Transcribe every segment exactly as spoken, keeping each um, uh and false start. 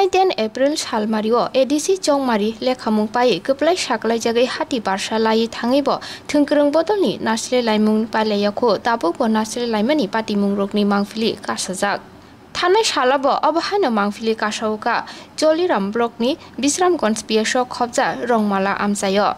Ten April salmario A D C Chongmari lekhamung paiwi kwplai saklaijagwi hati barsa laiwi thangwi bo thwngkwrwng bodolni nasle laimung pailaiya khu, tabuk bo nasle laimani patimungrokni mangpili kasajak. Thanai salo bo obo haino mangpili kasao kha Joliram blockni Bisramganj P S o khobja Rongmala amchaio.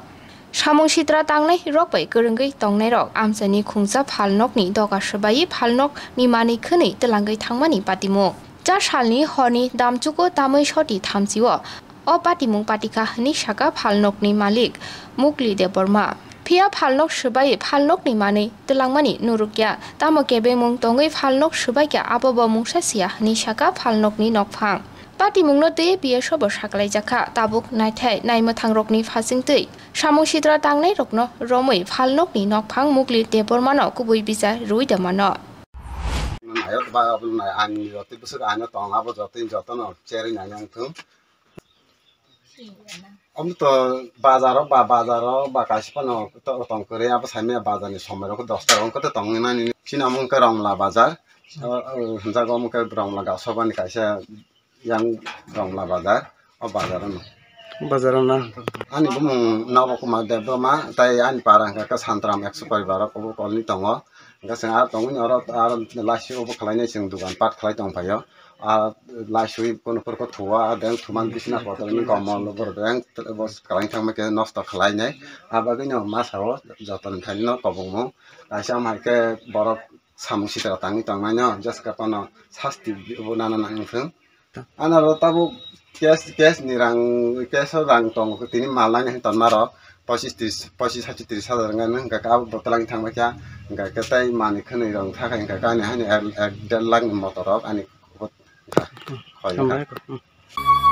Samung sitra tangnai rok bai kwrwngwi tongnai rok amchaini khungsa phalnokni doga swbaiwi phalnokni manwi khwnwi twlangwi thangmani patimung. Cha salni horni damchugo tamwi soti thamchio o patimung patikha hwnwi sakha phalnokni malik Mukli Debbarma. Phiya phalnok swbaiwi phalnokni manwi twlangmani nurukya, tamo kebengmung tongwi phalnok swbaikha, abo bo mungsa siya hwnwi sakha phalnokni nokphang. Patimungno twiwi P S o bo saklaijakha, tabuk naithai naimwthangrokni phasingtwi samung sitra tangnairokno romwi phalnokni nokphang Mukli Debbarmano kubui bichar rwui da mano. Nayo ba, ani jotoi bwswk ani tong abo jotoi jotono cherwi nai nang thung. Omo to bazaro ba, bazaro ba kaisa phano to tong kwrwi, abo saimaya bazarni somoi rok dosta rok wngkha to tongwi mani. Chini omo wngkha Rongla bazar. O, o, hwnjago omo khe Rongla Gasobani kaisa yang Rongla bazar. O bazar ano. Bazar ano. Ani bumung Nobo Kumar Debbarma, tai ani para hwnkha khe Santram ekso poribar rok obo kolni tongo. Hwnkhe chwng aro tongmani oro aro laisio obo khlainai chwng dogan pat khlai tong phaio. A laisui kono phuru khe thua, a beng thuman bisina kotor ni komol borok beng bo kwlai thangma khe nosto khlainai. A bagwino masa o joto ni thani no kobongmung. Kaisa hai khe borok samung sitra tangwi tongmani no jeska phano sasti bo nana nang thung. Anaro tabuk cash, cash ni rang, cash o rang tongo, tini mal nani hin tonma rok pochis tris, pochis hachi tris hajar wngkha, hwnkha khe abo bwtwlang thangma khe, hwnkha khe tei manwi khwnwi rok wngkha khe, hwnkha khe ani haino ek, ek der lakh ni motor rok ani khoi wngkha. Hambai.